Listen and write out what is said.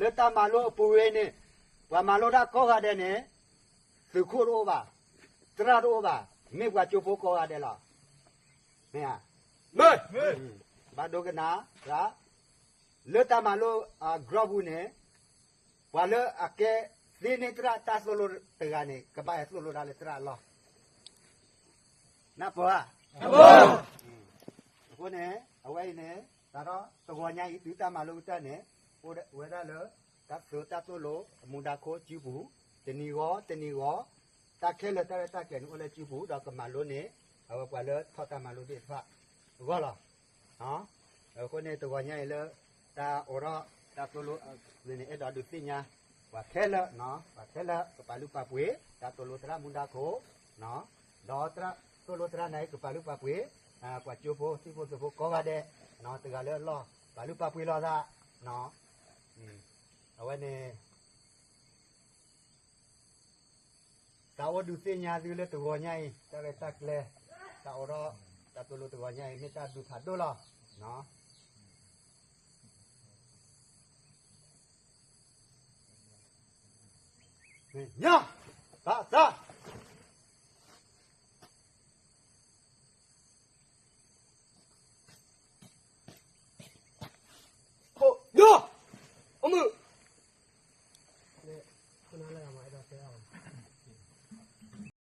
လၢတၢ်မၤလိအပူၤဝဲန့ၣ်, ပှၤမၤလိတၢ်ကိးဂၤဒဲးန့ၣ်, သုးခိၣ်တအိၣ်ဘၣ်, သရၣ်တအိၣ်ဘၣ်, မ့ၢ်ပှၤကၠိဖိကိးဂၤဒဲးလီၤ. မ့ၢ်ဧါ. ဘၣ်ဒိကနၣ်, လၢတၢ်မၤလိအကြီပူၤန့ၣ်, ပှၤလၢအကဲသ့န့ၢ်သရၣ်တၢ်သိၣ်လိတဂၤန့ၣ် ကဘၣ်ဟဲသိၣ်လိတၢ်လၢသရၣ်အလီၢ်. နၢ်ပၢၢ်ဧါ. အဃိန့ၣ် အဝဲအံၤန့ၣ် စးထီၣ်တဂီၤညါအံၤ တုၤတၢ်မၤလိကတၢၢ်န့ၣ်, အိၣ်ဝဲဒၣ်လၢ တၢ်သိၣ်တၢ်သိၣ်လိအမူဒါခိၣ်စုပူၤ, တနံၤဂီၤတနံၤဂီၤ, တၢ်ခဲလၢာ်တၢ်ရဲၣ်တၢ်ကျဲၤန့ၣ် အိၣ်လၢစုပူၤ ဒီးကမၤလိန့ၢ် အဝဲပှၤလၢထီၣ်တၢ်မၤလိသ့ၣ်တဖၣ်အဂီၢ်လီၤ. အဃိန့ၣ် တဂီၤညါအံၤလၢ တၢ်အိးထီၣ်တၢ်သိၣ်လိန့ၣ် အဲၣ်ဒိးဒုးသ့ၣ်ညါ ပှၤခဲလၢာ်, ပှၤခဲလၢာ် ကပာ်လုၢ်ပာ်ပှ့ၤ တၢ်သိၣ်လိသရၣ်မူဒါခိၣ်, ဒီးသိၣ်လိသရၣ်န့ၣ် ကပာ်လုၢ်ပာ်ပှ့ၤ ပှၤကၠိဖိ ထံဖိသုးဖိကိးဂၤဒဲး, တဂၤလၢအလီၢ် ပာ်လုၢ်ပာ်ပှ့ၤလိာ်သး, အဝဲန့ၣ် တၢ်အိၣ်ဒုးသ့ၣ်ညါသုလၢတဂီၤညါအံၤ တၢ်ရဲၣ်တၢ်ကျဲၤ, တၢ်အိးထီၣ်တၢ်သိၣ်လိတဂီၤညါအံၤ မ့ၢ်တၢ်ဒုးဖးဒိၣ်လီၤ. မ့ၢ်ညါ, ဘၣ်သး